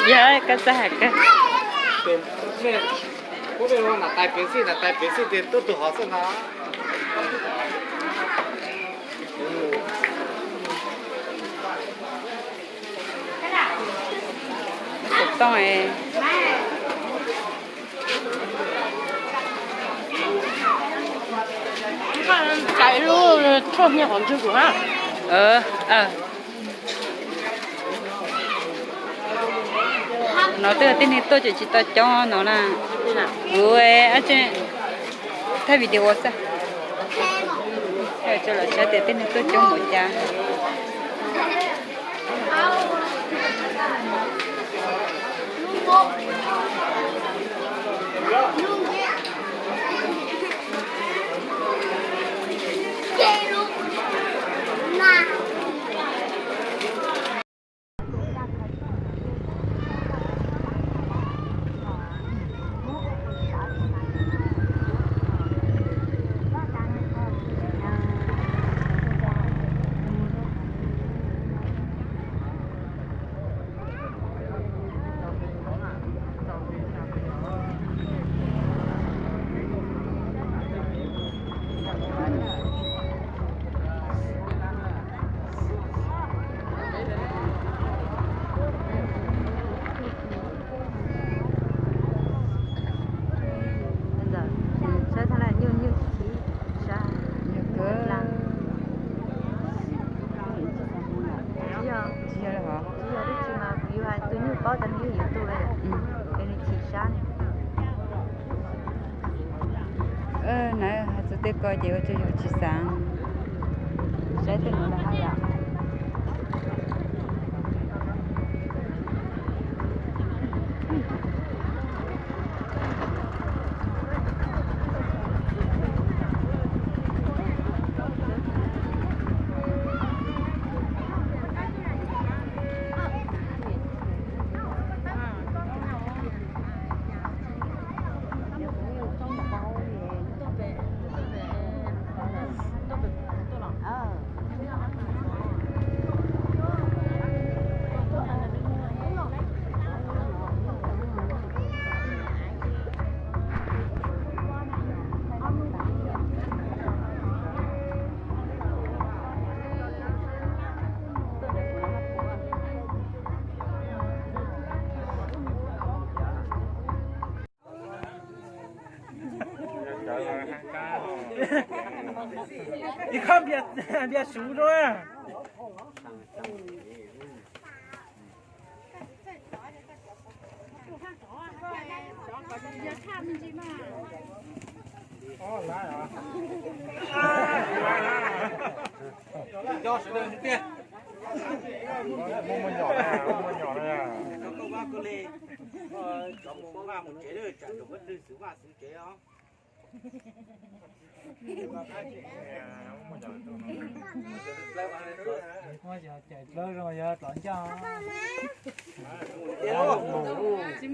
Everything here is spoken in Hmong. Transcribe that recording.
Yog koj txawj hais kawg. Kuv tais pem xij, tais pem xij tes tub tug hov xwb no. Tus tooj. Cais lub tshuaj nyiaj qhov ntswg kuv na. No twb yog tib neeg tuaj ces tsis tau coob no na. Kuv thaij video xwb. Thaij rau lawv saib tias tib neeg tuaj coob npaum cas. Ntawm saib thaj laj nyuj nyuj tsis sab. Nyuj kawg. Tsis yog, tsis yog, tsis yog dab tsi mas kuv yuav hais tus nyuj paub tas nws yog YouTube es nws chim sab. Nws hais txog tej ko ces ua rau yus tsis xav saib tej no lawm hab yom. Ib khob npias suv rau. Muab cov cawm dlawb zoo yog tlov ncauj. Cov kom zoo zoo nkauj.